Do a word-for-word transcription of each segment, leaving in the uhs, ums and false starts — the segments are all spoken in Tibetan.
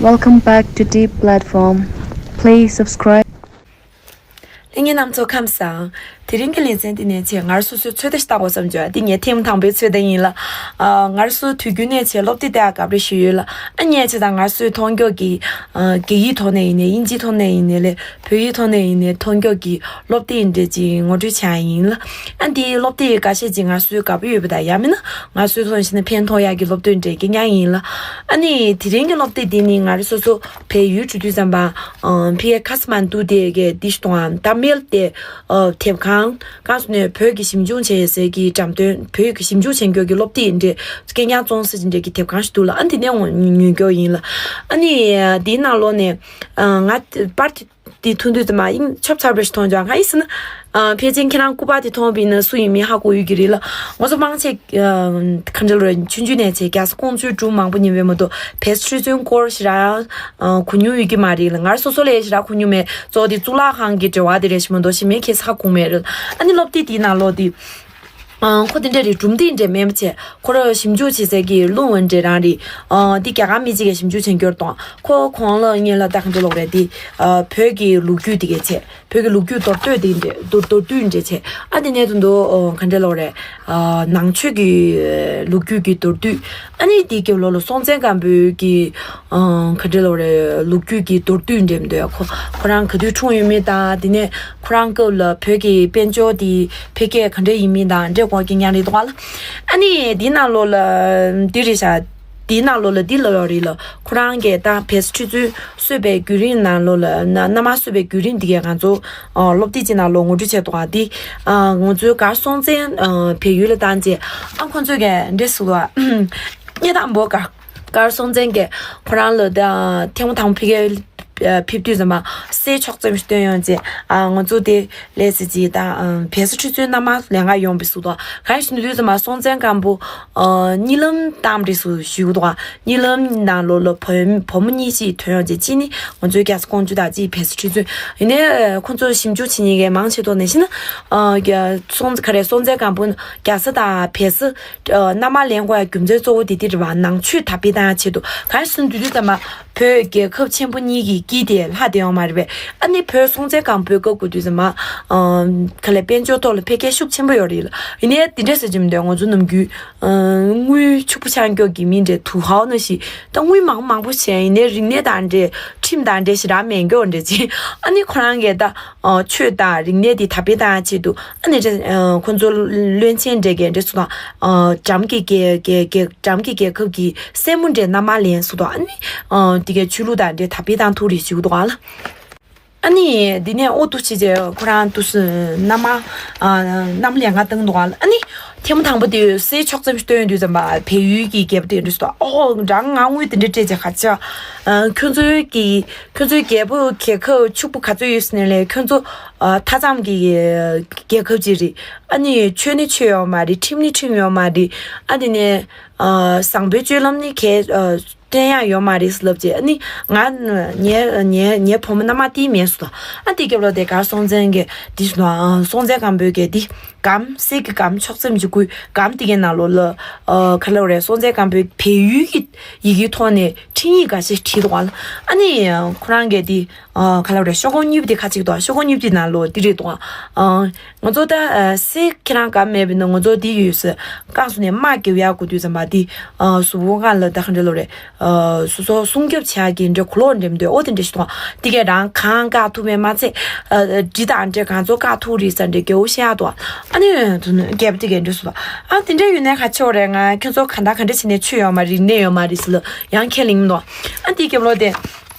Welcome back to Deep Platform. Please subscribe. ལྷན་རྒྱས་རྣམ་ཚོ་ཁམས་བཟང་། དེ་རིང་གི་ལེ་ཚན་འདི་ནས་ཆེད་ང་རང་སོ་སོའི་ཚོད་ལྟ་ཞིག་བལྟ་དགོས་བསམ་བྱུང་། འདི་ངའི་ཐེངས་མ་དང་པོའི་ཚོད་ལྟ་ཡིན་ལ། ཨ། ང་རང་སོ་དུས་རྒྱུན་ནས་ཆེད་སློབ་དེབ་བལྟ་ཡག་དགའ་པོ་རེ་ཞིག་ཡོད་ལ། ཨ་ནི་ངས་ཆེད་དང་ང་རང་སོའི་མཐོང་རྒྱུ་གི། ཨ། རྒྱ་ཡིག་ཐོག་ནས་ཡིན་ནའི་དབྱིན་ཇིའི་ཐོག་ནས་ཡིན་ནའི་ལས། བོད་ཡིག་ཐོག་ནས་ཡིན་ནའི་མཐོང་རྒྱུ་གི་སློབ་དེབ་འདྲ་ཅིག་ངོ་སྤྲོད་བྱ་ཡ་ཡིན་ལ། ཨ། འདིའི་སློབ་དེབ་ཁ་ཤས་ཅིག་ང་ཚོའི་དགའ་པོ་ཡོད་པ་དང་། ཡང་མིན་ན་ང་ཚོའི་ཐོག་ནས་བཤད་ན་ཕན་ཐོགས་ཡག་གི་སློབ་དེབ་འདྲ་རྐྱང་རྐྱང་ཡིན་ལ། ཨ་ནི་དེ་རིང་གི་སློབ་དེབ་འདི་ནི་ང་རང་སོ་སོ་བལ་ཡུལ་འགྲོ་དུས་ཙམ་པ། ཨ། ཕ་གིའི་ཁ་ཐ་མན་ཌུ་དེ་གའི་འདི་ཞིག་དང་། ད་མེལ་དེ། ཨ། དེབ་ཁང་། གང་སོང་ནས་བོད་ཀྱི་ཞིབ་འཇུག་བྱེད་ཡས་ཀྱི་འགྲེམས་སྟོན། བོད་ཀྱི་ཞིབ་འཇུག་བྱེད་རྒྱུ་གི་སློབ་དེབ་འདྲ་རྐྱང་རྐྱང་བཙོང་ས་ཅིག་འདྲ་གི་དེབ་ཁང་ཞིག་འདུག་ལ། ཨ། འདི་ནས་ངོ་ཉོ་རྒྱུ་ཡིན་ལ། ཨ་ནི་འདིའི་ནང་ལོགས་ནས། ཨ། ང་པར་དེ་འདི་མཐོང་དུས་ཙམ་པ་ཡིན་ཆོབ་ཆབ་རེ་ཞིག་མཐོང་བྱུང་། གང་ཡིན་ཟེར་ན། ཨ། ཕལ་ཆེར་ཁྱེད་རང་སྐུ་པར་དེ་མཐོང་བ་ཡིན་ན་སུ་ཡིན་མིན་ཧ་གོ་ཡོད་ཀྱི་རེད་ལ། ང་ཚོ་མང་ཆེ། ཨ། ག་འདྲ་ལོ་རེད། ཆུང་ཆུང་ནས་བྱས་རྒྱལ་ས་ཀོང་ཇོའི་སྒྲུང་མང་པོ་ཉན་པའི་མ་གཏོགས། བལ་ཚོའི་ཆོས་ཚུལ་སྐོར་ཞེ་དྲག་ཨ། གོ་མྱོང་ཡོད་ཀྱི་མ་རེད་ལ། ང་རང་སོ་སོ་ལ་ཞེ་དྲག་གོ་མྱོང་མེད། གཙོ་བོ་དེ་གཙུག་ལག་ཁང་གི་འབྲེལ་བ་དེ་རེད་ཤག་མ་གཏོགས་གཞན་མིན་ཁྱད་མཚར་གང་མེད་རེད། ཨ་ནི་སློབ་དེབ་དེའི་ནང་ལོགས་དེ། ཨང་། ཁོ་དེ་འདྲ་རེད། སྒྲུང་དེབ་འདྲ་མིན་པ་བྱས། ཁོ་རང་ཞིབ་འཇུག་བྱེད་སའི་གི་རླུང་བ་འདྲ་རང་རེད། ཨང་། འདི་རྒྱ་གར་མི་གཅིག་གིས་ཞིབ་འཇུག་བྱེད་རྒྱུ་རེད་དང་། ཁོ་གོང་ལ་ངས་ལབ་ད་ག་འདྲ་ལབ་དགོས་རེད་དེ། ཨ། བོད་ཀྱི་ལོ་རྒྱུས་དེ་གའི་ཆེད། བོད་ཀྱི་ལོ་རྒྱུས་མདོར་བསྡུས་དེ་འདྲ། མདོར་མདོར་བསྡུས་འདྲ་བྱས། ཨ། དེ་ནས་དེ་ཚོ། ཨང་། ག་འདྲ་ལབ་དགོས་རེད། ཨ། ནང་ཆོས་ཀྱི་ལོ་རྒྱུས་ཀྱི་མདོར་བསྡུས། ཨ་ནི་དེའི་རྒྱབ་ལོགས་ལ་སྲོང་བཙན་སྒམ་པོའི་གི། ཨང་། ག་འདྲ་ལབ་དགོས་རེད། ལོ་རྒྱུས་ཀྱི་མདོར་བསྡུས་འདྲ་མི་འདུག་ཁོ་ཁོ་རང་ག་དུས་འཁྲུངས་ཡོད་མེད་དང་། དེ་ནས་ཁོ་རང་སྐབས་ལ་བོད་ཀྱི་དཔལ་འབྱོར་དེ་འཕེལ་རྒྱས་ག་འདྲ་ཡིན་མིན་དང་འདྲ་སྐོར་རྐྱང་རྐྱང་རེད་འདུག་ག་ལ། ཨ་ནི་དེའི་ནང་ལོགས་ལ་འདི་རེད་ཤག་དེའི་ནང་ལོགས་ལ་འདི་ལབ་ཡོད་རེད་ལ། ཁོ་རང་གིས་ད་བལ་ཚོའི་ཆོས་ཚུལ་གསོད་པའི་བརྒྱུད་རིམ་ནང་ལོགས་ལ། ན། མནའ་མ་གསོད་པའི་བརྒྱུད་རིམ་འདི་གའི་ང་ཚོ། ཨ། སློབ་དེབ་ཅིག་ནང་ལོགས་ངོ་སྤྲོད་བྱས་འདུག་ག་དེ། ཨ། ང་ཚོའི་མགར་སྲོང་བཙན། ཨ། བལ་ཡུལ་ལ་བཏང་རྗེས། ཨ། ཁོ་ཚོས་ག་འདྲ་ཟེར་བ། ངས་དང་པོ་མགར་མགར་སྲོང་བཙན་གྱིས་ཁོ་རང་ལ་ད་ཐེངས་མ་དང་པོ་ཕ་གིར་ཕེབས་དུས་ཙམ་པ་གསེར་ཕྱོགས་ཙམ་ཞིག་བཏོན་ཡོང་རྗེས། ཨ། ང་ཚོ་དེ་ལས་ཟེར་གྱིས་ད། ཨ། བལ་ཚོའི་ཆོས་ཚུལ་མནའ་མ་ལེན་ག་ཡོང་བ་ཞིག་འདུག་ག་རེ་ཞུ་ནས་དུས་ཙམ་པ་སྲོང་བཙན་སྒམ་པོ། ཨ། གཉིད་ལམ་བཏང་བ་རེད་ཟེར་ཞུ་གི་འདུག་ག་གཉིད་ལམ་ནང་ལོགས་ལ་བུ་བུ་མོ་གཉིས་ཤིག་ཐོན་ཡོང་རྗེས། གཅིག་ནི་ང་ཚོའི་རྒྱལ་ས་ཀོང་ཇོ་དང་། གཅིག་བལ་ཚོའི་ཆོས་ཚུལ། ཡིན་ནའི་ཁོ་ཚོ་ཞིབ་འཇུག་བྱེད་མཁན་གྱི་མང་ཆེ་ཐོག་ནས་བཤད་ན། ཨ། རྒྱ་སྲོང་ག་རེ་སྲོང་བཙན་སྒམ་པོ་རྒྱལ་ས་དང་བལ་ས། ཨ། མནའ་མ་ལེན་དགོས་ཡ་རྒྱུ་མཚན་གཙོ་བོ་དེ་འདི་རེད་པ། ནང་ཆོས་དར་སྤེལ་གཏོང་ཡ་ཆེད་དུ། གང་ཡིན་ཟེར་ན་དུས་དུས་ཙམ་པ་བོད་རྒྱལ་ཁབ་ཆེན་པོ་གཉིས་ཀྱི་དཀྱིལ་དེ་ལྷག་བསྡད་ཡོད་མ་རེད་པས། ཨ་ནི་བོད་སྲོང་བཙན་སྒམ་པོའི་སྐབས་དགུ་དུས་ཙམ་པ། ཨ། ག་ལེ་དཔལ་འབྱོར་ཐོག་ལ་འཕེལ་རྒྱས་ཤུགས་ཆེན་པོ་ཡོད་རེད་ལ། ཡིན་ནའི་དེ་འདྲ་ཟེར་གྱི་མི་འདུག་ང་ཚོ་ནམ་རྒྱུན། ཨ། དངུལ་ཕྱུག་པོ་ཆགས་རྒྱུ་གི་མི་འདྲ་དུ་ཧའོ་ནང་བཞིན། ད་དངུལ་མང་མང་པོ་བྱས། ཡིན་ནའི་རིག་གནས་དང་འདྲ། ཁྲིམས་དང་འདྲ་ཞེ་དྲག་མེད་རྒྱུ་འདྲ་ཅིག་ཨ་ནི་ཁོ་རང་གིས་ད། ཨ། ཆོས་དང་རིག་གནས་དེ་དར་སྤེལ་གཏོང་ཡ་ཆེད་དུ། ཨ་ནི་འདྲ། ཨ། ཁོ་ཚོ་བློན་ཆེན་འདྲ་གིས་འདྲ་ཟེར་དང་། ཨ། འགྲམ་གྱི་རྒྱལ་རྒྱལ་རྒྱལ་འགྲམ་གྱི་རྒྱལ་ཁབ་ཀྱི་སྲས་མོ་འདྲ་མནའ་མ་ལེན་ཟེར་དང་། ཨ་ནི། ཨ། དེ་གའི་ཆོས་ལུགས་དང་འདྲ་དར་སྤེལ་གཏོང་ཐུབ་རེད་ཞུ་གི་འདུག་ག་ལ། ཨ་ནི་འདི་ནས་ཨོ་ཏུ་ཆེ་ཆེ་ཁོ་རང་དུས་སུ་མནའ་མ། ཨ། མནའ་མ་ལེན་ག་བཏང་འདུག་ག་ལ། ཨ་ནི་ཐེངས་མ་དང་པོ་དེ་གསེར་ཕྱོགས་ཙམ་ཞིག་བཏོན་ཡོང་དུས་ཙམ་པ་བལ་ཡུལ་གྱི་རྒྱལ་པོ་དེ་འདྲ་ཟེར་དང་། ཨོ། ད་ང་དངུལ་དེ་འདྲ་སྤྲད་བྱས་ག་ཅི། ཨ། ཁྱོད་ཚོའི་གི་ཁྱོད་ཚོའི་རྒྱལ་པོ་རྒྱལ་ཁབ་ཕྱུག་པོ་ག་ཚོད་ཡོད་ཟེར་ནས་ལས། ཁྱོད་ཚོ། ཨ། མཐའ་མཚམས་ཀྱི་རྒྱལ་ཁབ་ཅིག་རེད། ཨ་ནི་ཆོས་ནི་ཆོས་ཡོད་མ་རེད། ཁྲིམས་ནི་ཁྲིམས་ཡོད་མ་རེད། ཨ། དེ་ནས། ཨ། བཟང་པོའི་སྤྱོད་ལམ་ནི་གལ། ཨ། སྟོན་ཡག་ཡོད་མ་རེད་ཟེར་ལབ་རྗེས། ཨ་ནི་ང་ངའི་ངའི་ངའི་བུ་མོ་མནའ་མ་དེ་མེད་ཟེར་དང་། ཨ། དེ་རྒྱབ་ལ་དེ་གར་སྲོང་བཙན་གྱིས་དེ་ཟེར་དང་། ཨ། སྲོང་བཙན་སྒམ་པོས་ཀྱིས་དེ་སྒམ། གསེར་གྱི་སྒམ་ཕྱོགས་ཙམ་ཞིག་བརྐུས། སྒམ་དེ་གའི་ནང་ལོགས་ལ། ཨ། ག་རེ་ལབ་དགོས་རེད། སྲོང་བཙན་སྒམ་པོས་བལ་ཡུལ་གྱི་ཡི་གེའི་ཐོག་ནས་འཕྲིན་ཡིག་འགའ་ཤས་བྲིས་འདུག་ག་ལ། ཨ་ནི་ཁོ་རང་གིས་དེ། ཨ། ག་རེ་ལབ་དགོས་རེད། ཤོག་སྒམ་གཉིས་པ་དེ་ཁ་ཅིག་འདུག་ཤོག་སྒམ་གཉིས་པ་དེའི་ནང་ལོགས་དེ་རེད་འདུག་ཨ། ང་ཚོ་ད། ཨ། གསེར་ཁྱེད་རང་སྒམ་མེད་པ་ཡིན་ན་ང་ཚོ་དེ་ཡོད་ཟེར། བསྐང་གསོ་ནས་དམག་རྒྱག་ཡག་དགོས་དུས་ཙམ་པ་དེ། ཨ། གཟུགས་པོ་སྒང་ལ་ད་ག་འདྲ་ལབ་དགོས་རེད། ཨ། སོ་སོ་སྲུང་སྐྱོབ་བྱེད་ཡག་གི་འདྲ་གོ་ལོག་འདྲ་མི་འདུག་ཨོ། དེ་འདྲ་ཞིག་འདུག་དེ་གས་རང་གང་བཀག་ཐུབ་པས་མ་ཚད། ཨ། གྲི་དང་འདྲ་གང་ཚོ་བཀག་ཐུབ་རེད་ཟེར་འདྲ་རྒྱལ་པོ་བཤད་ཡག་འདུག་ཨ་ནི་དེ་ནས་རྒྱལ་པོ་དེ་གས་འདྲ་ཟེར་དང་། ཨ། དེ་འདྲ་ཡོད་ན་ག་ཅི་ཡོད་རེད། ང་ཁྱོད་ཚོ་གང་ལྟར་ག་འདྲ་བྱས་ནས་ཆོས་ཡོད་མ་རེད། རིག་གནས་ཡོད་མ་རེད་ཟེར་ལབ་ཡང་ཁས་ལེན་མི་འདུག་ཨ། དེ་རྒྱབ་ལོགས་དེ།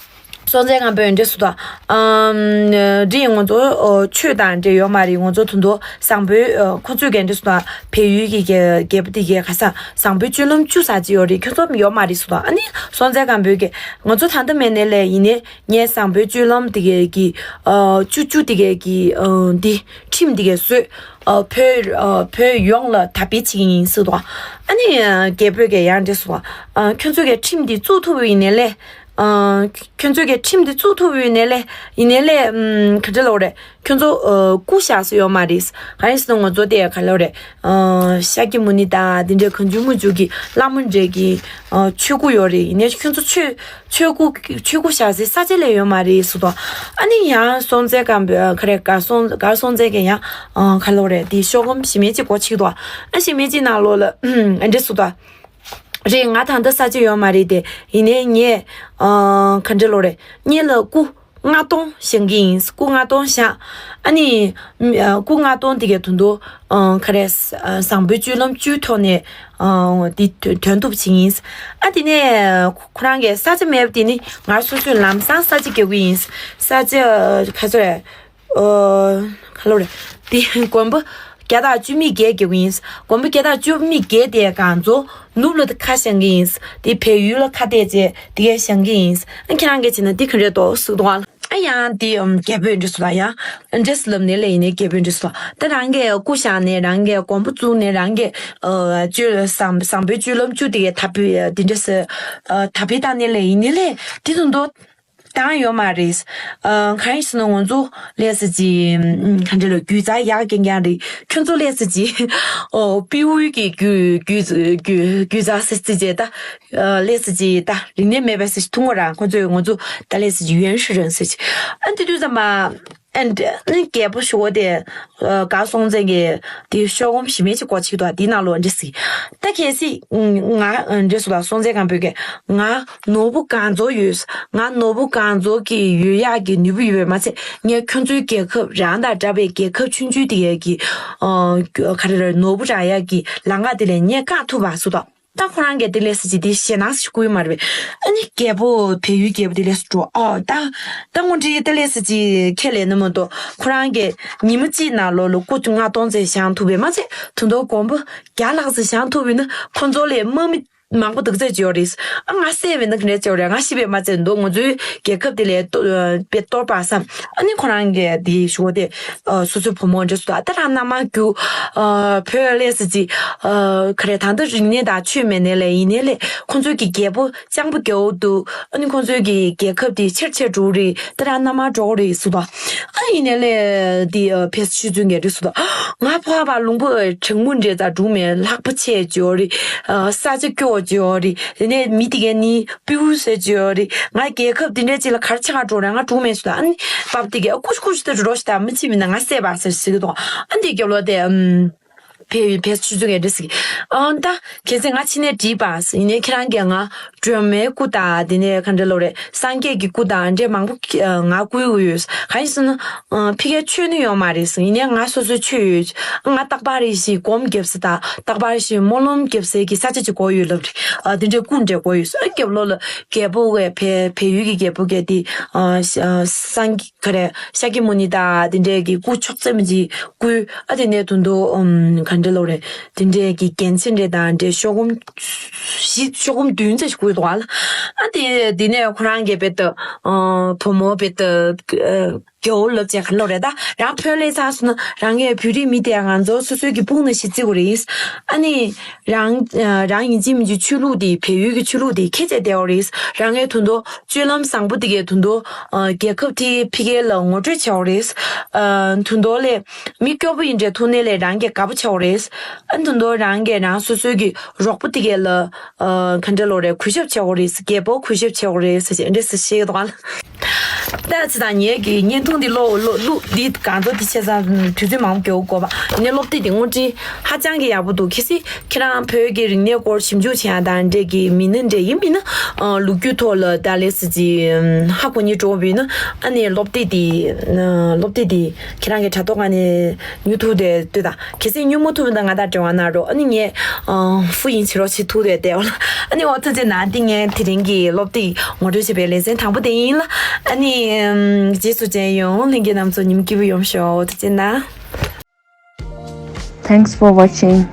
སྲོང་བཙན་སྒམ་པོས་འདྲ་ཟེར་དང་། ཨམ། འདི་ཡིན། ང་ཚོ། ཨོ། ཆོས་དང་འདྲ་ཡོད་མ་རེད། ང་ཚོ་དོན་དུ་བཟང་པོའི། ཨ། ཁོ་ཚོས་འདྲ་ཟེར་དང་། བལ་ཡུལ་གྱི་རྒྱལ་རྒྱལ་པོ་དེ་གས་ག་ས་བཟང་པོའི་སྤྱོད་ལམ་བཅུ་ཟེར་ཅིག་ཡོད་རེད། ཁྱོད་ཚོ་ཡོད་མ་རེད་ཟེར་དང་། ཨ་ནི་སྲོང་བཙན་སྒམ་པོས་ཀྱིས་ང་ཚོ་ད་ལྟ་མེད་ནའི་ལས་ཡིན་ནའི་ངས་བཟང་པོའི་སྤྱོད་ལམ་དེ་གས་ཀྱི། ཨ། བཅུ་བཅུ་དེ་གས་ཀྱི། ཨ། འདི་ཁྲིམས་དེ་གས་བཟོས། ཨ། བོད། ཨ། བོད་ཡོངས་ལ་དར་སྤེལ་བྱེད་ཀྱི་ཡིན་ཟེར་དང་། ཨ་ནི་རྒྱལ་པོས་ཀྱིས་ཡང་འདྲ་ཟེར་དང་། ཨ། ཁྱོད་ཚོས་ཀྱིས་ཁྲིམས་འདི་བཙུགས་ཐུབ་པ་ཡིན་ནའི་ལས། ཨ། ཁྱོད་ཚོས་ཀྱི་ཁྲིམས་དེ་བཙུགས་ཐུབ་ཡོད་ནས་ལས་ཡིན་ནས་ལས། ཨམ། ག་འདྲ་ལབ་རེད། ཁྱོད་ཚོ་ཨ། སྐུ་བཞག་ས་ཡོད་མ་རེད། གང་ཡིན་ཟེར་ན་ང་ཚོ་དེ་ག་ལབ་རེད། ཨ། ཤཱཀྱ་མུ་ནི་དང་དེ་འདྲའི་གང་བྱུང་མང་བྱུང་གི་བླ་མ་འདྲ་གི་ཨ། ཆོས་སྐུ་ཡོད་རེད། ཡིན་ནས་ཁྱོད་ཚོ་ཆོས་ཆོས་སྐུ་ཆོས་སྐུ་བཞག་སའི་ས་ཆ་ལས་ཡོད་མ་རེད་ཟེར་དོ། ཨ་ནི་ཡང་སྲོང་བཙན་སྒམ་པོས་ག་རེ་གར་སྲོང་གར་སྲོང་བཙན་གྱིས་ཡང་ཨ། ག་ལབ་རེད། དེ་ཤོག་སྒམ་གཞི་མེད་ཅིག་སྒོ་ཕྱེ་འདུག་ཨ། གཞི་མེད་ཅིག་ནང་ལོགས་ལ་ཨ་འདྲ་ཟེར་དོ། རེད། ང་ད་ལྟ་ས་ཆ་ཡོད་མ་རེད་དེ། ཡིན་ནའི་ངས་ཨ། ག་འདྲ་ལབ་རེད། སྔོན་ལ་སྐུ་ལྔ་སྟོང་བཞེངས་ཀྱི་ཡིན། སྐུ་ལྔ་སྟོང་བཞེངས། ཨ་ནི་ཨ། སྐུ་ལྔ་སྟོང་དེ་གའི་དོན་དུ་ཨ། ག་རེ་ཨ། བཟང་པོའི་སྤྱོད་ལམ་བཅུའི་ཐོག་ནས་ཨ། དེ་དོན་ཐུབ་བྱེད་ཀྱི་ཡིན། ཨ་དེ་ནས་ཁོ་རང་གི་ས་ཆ་མེད་པ་དེ་ནི་ང་སོ་སོས་ལམ་སང་ས་ཆ་རྒྱག་གི་ཡིན། ས་ཆ་ག་ཚོད་རེད། ཨོ། ག་ལབ་རེད། དེ་དགོན་པ་བརྒྱ་དང་བཅུ་མེད་བརྒྱད་རྒྱག་གི་ཡིན། དགོན་པ་བརྒྱ་དང་བཅུ་མེད་བརྒྱད་དེ་གང་ཚོ་ནུབ་ལ་ཁ་བཞེངས་ཀྱི་ཡིན། དེ་བལ་ཡུལ་ལ་ཁ་གཏད་བྱས་དེ་གས་བཞེངས་ཀྱི་ཡིན། ཨ་ཁྱེད་རང་གིས་བྱས་ན་དེ་ག་འདྲས་འདུག་ཟེར་འདུག་ཨ། ཨ་ཡང་དེ་ཨམ་རྒྱལ་པོས་འདྲི་སོང་ལ་ཡང་འདྲེས་ལབ་ནས་ལས་ཡིན་ནའི་རྒྱལ་པོས་འདྲི་སོང་། ད་རང་གིས་སྐུ་བཞེངས་ནས་རང་གིས་དགོན་པ་བཙུགས་ནས་རང་གིས་ཨ་སྤྱོད་བཟང་བཟང་པོའི་སྤྱོད་ལམ་བཅུ་དེ་གས་དར་སྤེལ་དེ་འདྲས་ཨ་དར་སྤེལ་བཏང་ནས་ལས་ཡིན་ནའི་ལས་དེ་ཚོ་འདུག་བཏང་ཡོད་མ་རེད། ཨ་གང་ཡིན་ཟེར་ན་ང་ཚོ་ལས་ས་ཅི་ག་འདྲ་ལ་རྒྱུད་རྩ་ཡག་རྐྱང་རྐྱང་རེད། ཁྱོད་ཚོ་ལས་ས་ཅི་ཨོ་པི་ཝུའི་གི་རྒྱུད་རྒྱུད་རྒྱུད་རྒྱུད་རྩ་ས་ཅི་བྱས་ད་ལས་ས་ཅི་ད་རིག་གནས་མེད་པའི་ས་ཅི་ཐུང་བ་རང་ཁོ་ཚོས་ང་ཚོ་ད་ལས་ས་ཅི་ཡོན་ཧྲི་རན་ས་ཅི་ཨ་དེ་དུས་ཙམ་པ། ཨན་ནི་རྒྱལ་པོ་ཞུ་བ་དེ་གར་སྲོང་བཙན་གྱིས་དེ་ཤོག་སྒམ་གཞི་མེད་ཅིག་སྒོ་ཕྱེ་འདུག་དེའི་ནང་ལོགས་འདྲི་སྲིད། ད་གལ་སྲིད་ང་འདྲི་སོང་ལ་སྲོང་བཙན་སྒམ་པོས་ཀྱིས་ང་ནོར་བུ་གང་ཚོ་ཡོད། ང་ནོར་བུ་གང་ཚོ་གི་ཡོད་ཡག་གི་ནུས་པ་ཡོད་པས་མ་ཚད་ངས་ཁྱོད་ཚོའི་རྒྱལ་ཁབ་རང་དང་འདྲ་བའི་རྒྱལ་ཁབ་ཆུང་ཆུང་དེ་ཡས་ཀྱི་ག་རེ་རེད་ནོར་བུ་རག་ཡག་གི་ལམ་ཁ་དེ་ལས་ངས་བཀག་ཐུབ་པ་སུ་དང་། ད་ཁོ་རང་གིས་དེ་ལས་ས་ཅི་དེ་ཞེད་སྣང་ཞིག་བསྐུལ་མ་རེད་པས། ཨ་ནི་རྒྱལ་པོ་བལ་ཡུལ་རྒྱལ་པོ་དེ་ལས་སུ་འགྲོ་ཨོ་ད་ད་དངོས་འབྲེལ་དེ་ལས་ས་ཅི་ཁས་ལེན་ནི་མ་གཏོགས་ཁོ་རང་གིས་ཉི་མ་གཅིག་ནང་ལོགས་ལ་སྐུ་ལྔ་སྟོང་ཙམ་བཞེངས་ཐུབ་པས་མ་ཚད་ད་དུང་དགོན་པ་བརྒྱ་ལྷག་ཙམ་བཞེངས་ཐུབ་པས་ན་ཁོ་ཚོ་ལས་དམག་མི་མང་པོ་འདུག་ཚད་ཅིག་ཡོད་རེད། ཨ་ང་བསད་པས་ན་ག་འདྲས་ཅིག་ཡོད་རེད། ང་ཤི་བས་མ་ཚད་འདུག་ང་ཚོའི་རྒྱལ་ཁབ་དེ་ལས་གཏོར་པས་གཏོར་པ་བསམ། ཨ་ནི་ཁོ་རང་གིས་དེ་ཞུ་བ་དེ། ཨ་སོ་སོའི་བུ་མོ་འདྲ་སུ་དང་ད་རང་མནའ་མ་རྒྱུ། ཨ་བོད་ལས་ས་ཅི། ཨ་ག་རེ་ད་ལྟ་རིག་གནས་དང་ཆོས་མེད་ནའི་ལས་ཡིན་ནའི་ལས་ཁོང་ཚོའི་གི་རྒྱལ་པོ་སྤྱང་པོ་རྒྱལ་པོ་འདུག་ཨ་ནི་ཁོང་ཚོའི་གི་རྒྱལ་ཁབ་དེ་ཆེར་ཆེར་འགྲོ་རེད། ད་རང་མནའ་མ་འགྲོ་རེད་སུ་དང་། ཨ་ཡིན་ནའི་ལས་དེ་ཨ་ཕེ་ཤུ་ཚུན་གྱི་འདྲ་སུ་དང་། ང་ཕོ་བ་ལུང་པ་དྲང་མོ་འདྲ་ཙ་འགྲོ་མེད་ལྷག་པ་ཆེ་ཅོ་རེད། ཨ་ས་ཆ་སྐྱོ་ཅོ་རེད། དེ་ནས་མི་དེ་གའི་ནི། པིའུ་ཟེར་གྱི་ཡོད་རེད། ང་རྒྱལ་ཁབ་འདི་འདྲའི་ཅིག་ལ་ག་རེ་ཆེ་ག་འགྲོ་རེད། ང་འགྲོ་མེད་སུ་དང་ཨ་ནི་པབ་དེ་གས་ཨ་ཀུ་ཤུ་ཀུ་ཤུ་དེ་འགྲོ་ཤི་དང་མི་ཅི་མིན་ན་ང་བསད་པ་ཟེར་ཟེར་གི་འདུག་ཨ་འདི་རྒྱབ་ལོགས་དེ་ཨམ་བལ་བལ་ཆུ་ཚོད་ངས་འདྲི་ཟིག་ཨང་ད་གལ་སྲིད་ང་ཕྱི་ནས་བྲིས་པ་ཡིན་ནའི་ཁྱེད་རང་གིས་ང་སྒྲོལ་མའི་སྐུ་དང་དེ་ནས་ག་འདྲ་ལོ་རེད་སངས་རྒྱས་ཀྱི་སྐུ་དང་འདྲ་མང་པོ་ང་བསྐུལ་གི་ཡོད། གང་ཡིན་ཟེར་ན་ཕི་གའི་ཆོས་ནི་ཡོད་མ་རེད་ཟེར་ཡིན་ནའི་ང་སོ་སོའི་ཆོས་ཡོད། ང་རྟག་པར་རེ་ཞིག་སྒོམ་རྒྱབ་ས་དང་རྟག་པར་རེ་ཞིག་སྨོན་ལམ་རྒྱབ་སའི་གི་ས་ཆ་ཅིག་དགོས་ཡོད་ལབ་རེད། ཨ་དེ་འདྲའི་སྐུ་འདྲ་དགོས་ཡོད་ཟེར་རྒྱབ་ལོགས་ལ་རྒྱལ་པོ་གས་བལ་བལ་ཡུལ་གྱི་རྒྱལ་པོ་གས་དེ་ཨ་ཤ་ཨ་སངས་རྒྱས་ག་རེ་ཤཱཀྱ་མུ་ནི་དང་དེ་འདྲའི་གི་སྐུ་ཕྱོགས་ཙམ་ཅིག་བསྐུལ། ཨ་དེ་ནས་དུང་དུ་ཨམ་ག་འདྲ་ལབ་རེད། དེ་འདྲའི་གི་རྒྱན་ཆ་འདྲ་དང་འདྲ་ཤོག་སྒོམ་བཞི་ཤོག་སྒོམ་བདུན་ཙམ་ཞིག་བསྐུལ་འདུག་ཨ་ལ། ཨ་དེ་དེ་ནས་ཁོ་རང་གི་བེ་ཏ་ཨ་བུ་མོ་བེ་ཏ་ཨ་རྒྱལ་པོ་ལབ་བྱས་ག་ལོ་རེད་ད། རང་བོད་ལས་ཚར་སོང་ན་རང་ངའི་བོད་རིགས་མི་དེ་ང་ཚོ་སོ་སོའི་གི་སྤུན་ནང་བཞིན་བརྩི་དགོས་རེད། ཨ་ནི་རང་རང་ཡིན་གཅིག་མིན་གཅིག་ཆོས་ལུགས་དེ་བལ་ཡུལ་གི་ཆོས་ལུགས་དེ་ཁྱེད་ཅག་བསྡད་ཡོད་རེད། རང་ངའི་དོན་དུ་སྤྱོད་ལམ་བཟང་པོ་དེ་གའི་དོན་དུ་རྒྱལ་ཁབ་དེ་ཕི་གེ་ལ་ངོ་སྤྲོད་བྱས་ཡོད་རེད། དོན་དུ་ལས་མི་སྐྱོ་པོ་ཡིན་འདྲའི་ཐུག་ནས་ལས་རང་གི་དགའ་པོ་བྱས་ཡོད་རེད། ཨ་ནི་དོན་དུ་རང་གི་རང་སོ་སོའི་གི་རོགས་པོ་དེ་གའི་ལ་ག་འདྲ་ལོ་རེད་གུས་ཞབས་བྱས་ཡོད་རེད། རྒྱལ་པོ་གུས་ཞབས་བྱས་ཡོད་རེད་ཟེར་ཅིག་འདྲ་ཟེར་ཤེས་འདུག་ཨ། ད་ཅི་དང་ངེད་ཀྱི་བརྙན་ཐུང་འདི་ཀློག་ཀློག་ཀློག་འདི་གང་ཚོ་འདི་བྱས་ཙང་དུས་ཚོད་མང་པོ་འགོར་དགོས་པ་ཡིན་ནའི་སློབ་དེབ་འདི་དངོས་འབྲེལ་ཧ་ཅང་གི་ཡག་པོ་འདུག་གལ་སྲིད་ཁྱེད་རང་བོད་ཀྱི་རིག་གནས་སྐོར་ཞིབ་འཇུག་བྱེད་ཡག་དང་འབྲེལ་གྱི་མི་སྣ་འདྲ་ཡིན་མིན་ན་ལོ་རྒྱུས་ཐོག་ལ་ད་ལས་སི་ཅི་ཧ་གོ་ཉེ་འགྲོ་བ་ཡིན་ན་ཨ་ནི་སློབ་དེབ་འདི་སློབ་དེབ་འདི་ཁྱེད་རང་གི་དྲ་ཐོག་ཁ་ནས་ཉོ་ཐུབ་དེ་ལྟོས་དང་། གལ་སྲིད་ཉོ་མ་ཐུབ་ན་ང་དང་འབྲེལ་བ་གནང་རོགས། ཨ་ནི་ངས་ཨ་ཧྥུ་ཡིན་བྱེད་རོགས་བྱེད་ཐུབ་རེད་དེ། ཨ་ནི་འོ་ཐུགས་རྗེ་གནང་། འདི་ངས་དེ་རིང་གི་སློབ་དེབ་ངོ་སྤྲོད་བྱེད་པའི་ལེ་ཚན་དང་པོ་དེ་ཡིན་ལ། ཨ་ནི་ཨམ་རྗེས་སུ་མཇལ་ཡོང་། ལྷན་རྒྱས་རྣམ་ཚོ་ཉིན་སྐྱིད་པོ་ཡོང་ཤོག་འོ་ཐུགས་རྗེ་གནང་། Thanks for watching.